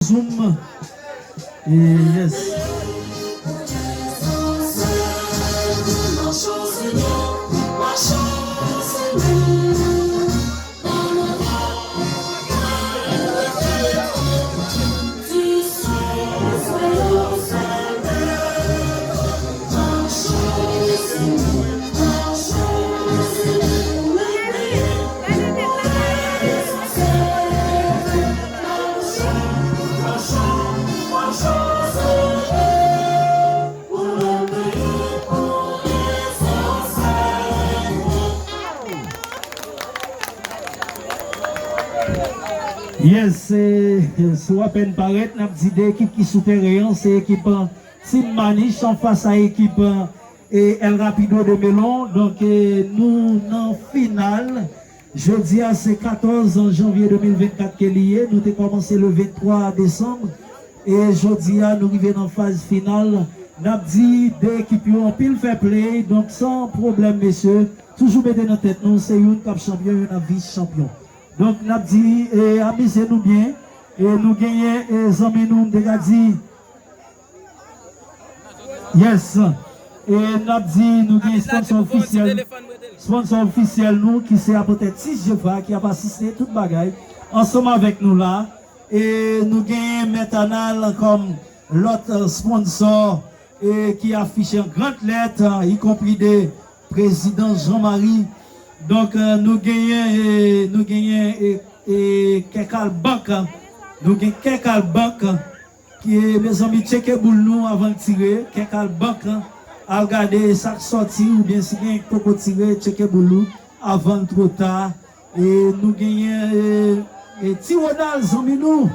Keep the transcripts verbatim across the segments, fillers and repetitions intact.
Zoom. E yes. Yes, se, se w apèn parèt, n ap di de ekip ki sou teren an, se ekip, eh, Team Manich anfas a ekip, eh, El Rapido de Melon. Donk, eh, nou nan final. Jodi a se katòz janvye de mil vennkat ke li ye. Nou te kòmanse le venntwa desanm. E jodi a, nou rive nan faz final. N ap di de ekip yo anpil fair play. Donk, san pwoblèm, mesye, toujou mete nan tèt nou, se youn k ap chanpyon, youn ap vis chanpyon. Donk, n ap di, e, amize nou byen. E nou genyen, e, zanmi nou, m te ka di, yes. E n ap di, nou gen sponsor ofisyèl, sponsor ofisyèl nou, ki se Apotèk Sis Jefra, ki ap asiste tout bagay ansanm avèk nou la. E nou genyen Mèt Anal kòm lòt, eh, sponsor, e ki afiche an grand lèt, eh, ikonpri de prezidan Jean Marie. Donk, eh, nou genyen, eh, nou genyen, eh, eh, Kèkal Bank. Nou gen Kèkal Bank. Ki, mezanmi, tcheke boul nou avan l tire. Kèkal Bank, al gade sa k sòti, oubyen si gen k poko tire, tcheke boul ou avan l twò ta. E nou genyen, e, e Ti Ronald, zanmi nou.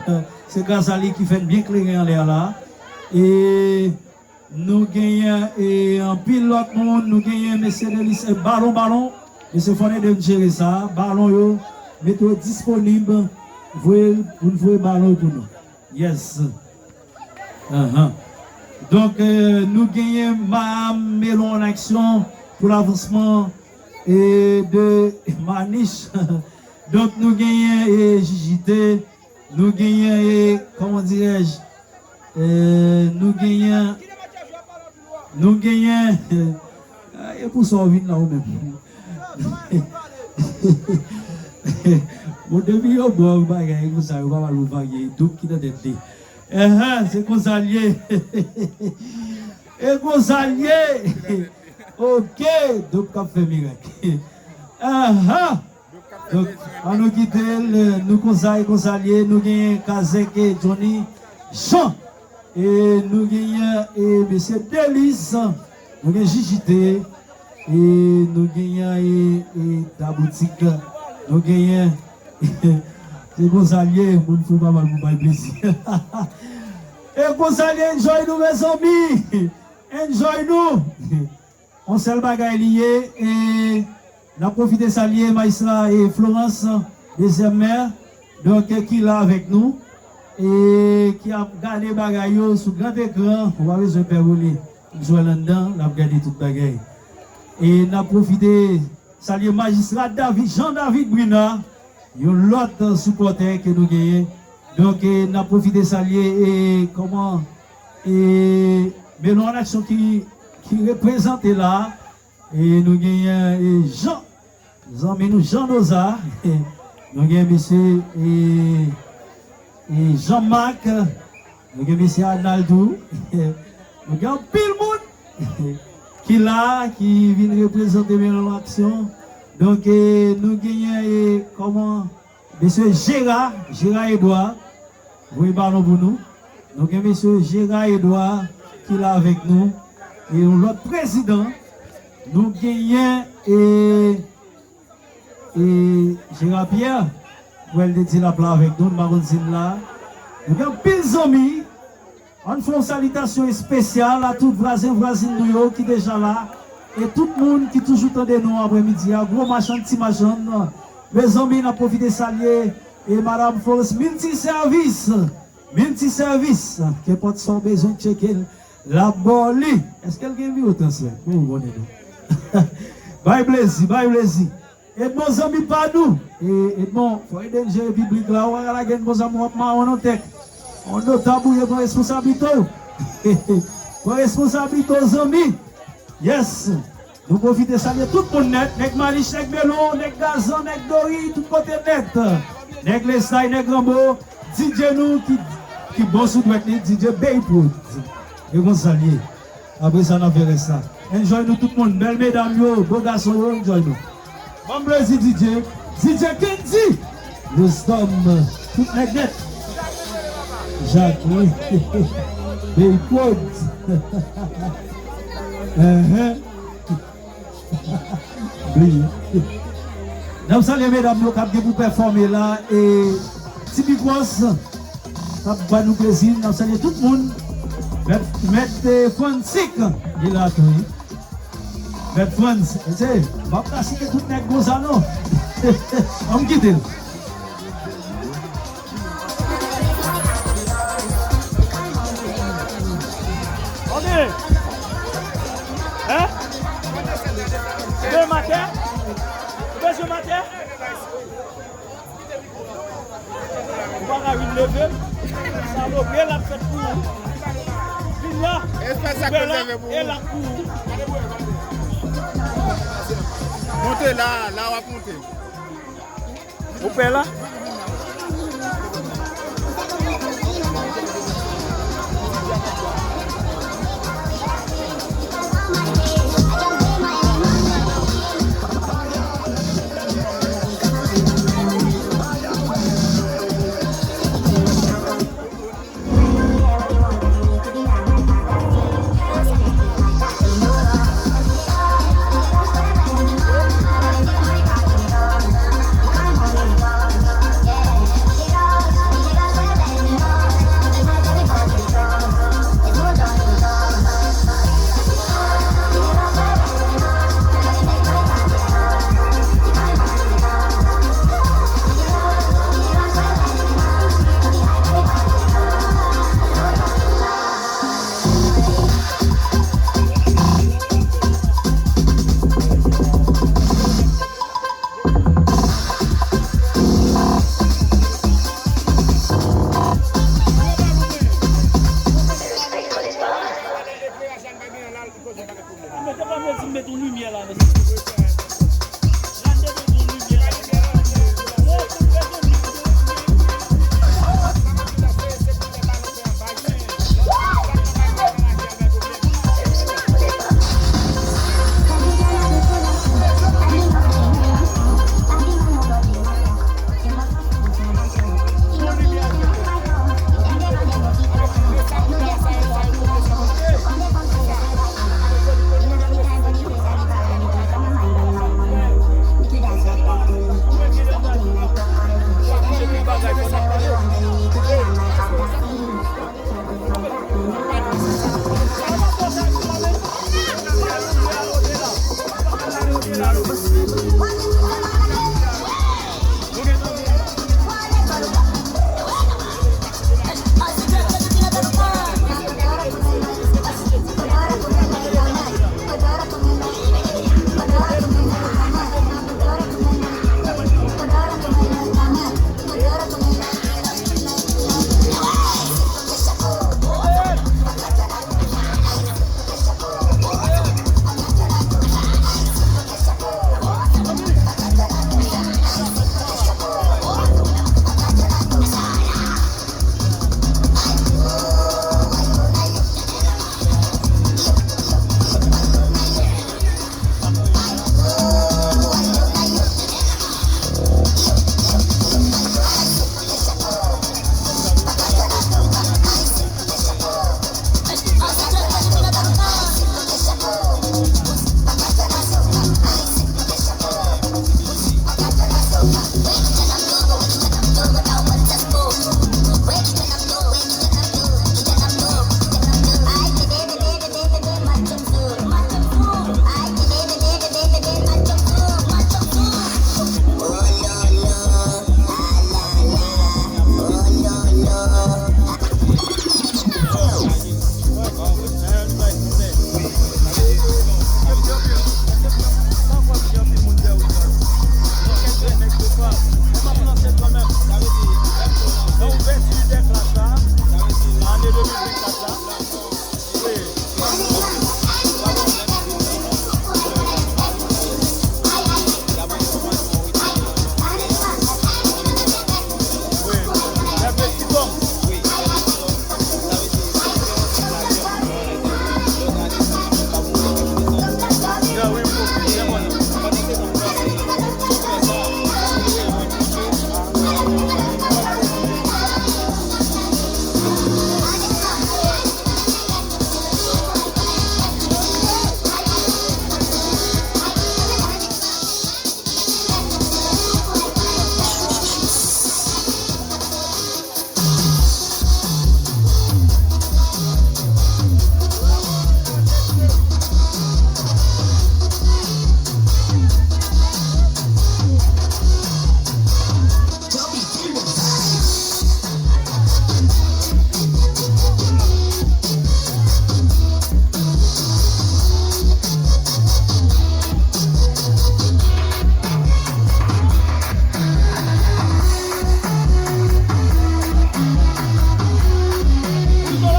Se gras a li ki fè n byen klere anlè a la. E nou genyen, e, anpil lòt moun. Nou genyen mesye Delis, e, Balon, Balon. Mesye, fò n ede n jere sa. Balon yo, mete yo disponib. Voye, pou n voye balon yo pou nou. Yes. Ahan. Donk, eh, nou genyen Mamelon an aksyon pou lavansman, eh, de Manich. Donk, nou genyen, eh, J J T, nou genyen, eh, kòman dirèj, eh, nou genyen, nou genyen, eh, e pou sa w vin la ou menm. Bon, depi yo ba w bagay konsa, yo pa pral pou varye, doub ki nan tèt li. Enhen, se konsa l ye. E konsa l ye. Ok, doub k ap fè mirak. Enhen. Donk, an nou kite l, nou konsa e konsa l ye, nou genyen Kazèk e Johnny Jean. E nou genyen, e, mesye Delis, nou gen J J T, e nou genyen, e, e, Daboutik, nou genyen, se konsa l ye, moun fou pa mal pou bay plezi. E konsa l ye, enjoy nou, mezanmi, enjoy nou. On sèl bagay li ye, e n ap pwofite salye majistra e Florence, dezyèm mè, donk, ki la avèk nou, e ki ap gade bagay yo sou gran ekran. Ou pa bezwen pè pou li, li jwe anndan, l ap gade tout bagay. E n ap pwofite salye majistra David, Jean David Brunard, yon lòt sipòtè ke nou genyen. Donk, e, n ap pwofite salye, e, kòman, e, Melon an aksyon ki, ki reprezante la. E nou genyen, e, Jean, zanmi nou Jean Noza. Nou gen mesye, e, e, Jean Marc. Nou gen mesye Arnald tou. Nou gen anpil moun ki la, ki vin reprezante Melon an aksyon. Donk, e, nou genyen, e, kòman, mesye Gérard, Gérard Edouard, voye balon pou nou. Nou gen mesye Gérard Edouard ki la avèk nou. E yon lòt prezidan. Nou genyen, e, e Gérard Pierre, pou l te di l ap la avèk nou, nou pa konn si l la. Nou gen anpil zanmi. Ann fè yon salitasyon espesyal a tout vwazen, vwazin nou yo ki deja la. E tout moun ki toujou tande nou aprèmidi a, gwo machann, ti machann. Mezanmi, n ap pwofite salye, e, Madam Florence Miltisèvis. Miltisèvis. Kenpòt sa w bezwen tcheke l, l ap ba w li. Èske l gen biwo transfè? Bon, ou konnen non. Bay plezi, bay plezi. Edmond, zanmi pa nou. E, Edmond, fò ede n jere piblik la. Ou pa ka lage n konsa, m w ap mawon nan tèt. On notab ou ye, pran responsablite w. Pran responsablite w, zanmi. Yes. Nou pwofite salye tout moun nèt, nèg Malich, nèg Melon, nèg Gazan, nèg Dori, tout kote nèt. Nèg Lesay, nèg Ranbo, D J nou ki, ki bon sou dwèt li, D J Beyproud. E konsa l ye. Apre sa, n ap fè rès la. Enjoy nou tout moun, bèl medam yo, bo gason yo, enjoy nou. Ban m plezi D J, D J Kendy, Wisdom, tout nèg nèt. Jacques, wi. Beyproud. Enhen. Bliye. N ap salye medam yo k ap gen pou pèfòme la e Ti Big Boss k ap ba nou plezi. N ap salye tout moun. Mèt, mèt, eh, Fransik, li la tou, wi. Mèt Frans, se, m ap ka site tout nèg konsa non. An m kite l. Tande! Hein? Ou bezwen matè? Ou bezwen matè? Ou pa ka vin leve. Salopri, l ap fèt pou ou. Vin la. Ou wè la, e l ap pou ou. Monte la, la w ap monte. Ou pè la?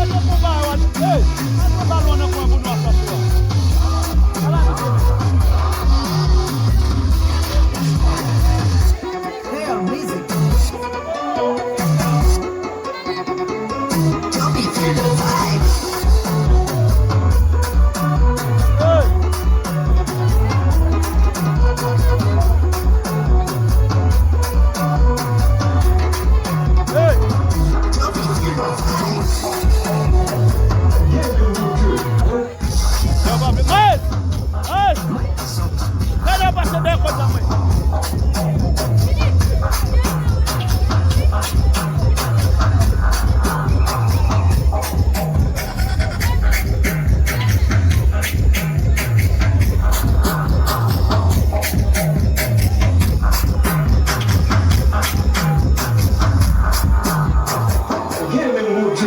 Pran balon nan kwen pou nou asasou a. Ala misye menm. Real music. Don't be fear the vibes. Don't be fear the vibes. Yo, pa vle. Maes! Maes! Gade yo pase dèyè kòd la, mwen. Gen menm Bondye.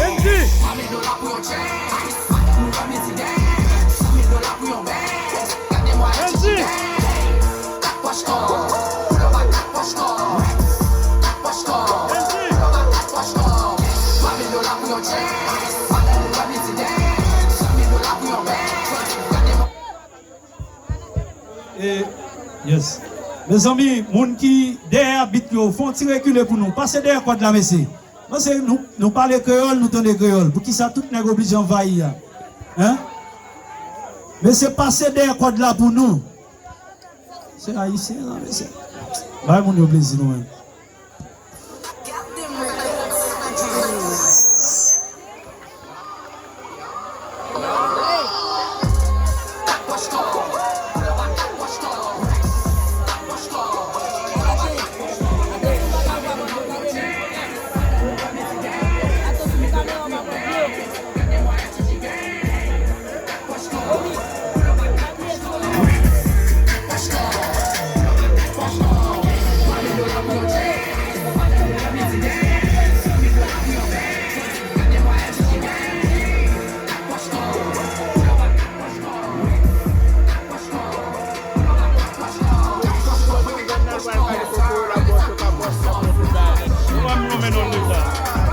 Enki! Enki! Enki! E, yes. Mezanmi, moun ki dèyè abit yo, fè yon ti rekile pou nou. Pase dèyè kòd la, mesye. Mesye, nou, nou pale kreyòl, nou tande kreyòl. Poukisa tout nèg oblije anvayi a? Hein? Mesye, pase dèyè kòd la pou nou. Se ayisyen, non, mesye. Bay moun yo plezi, nou menm. Ou pa m lonmen non l deja.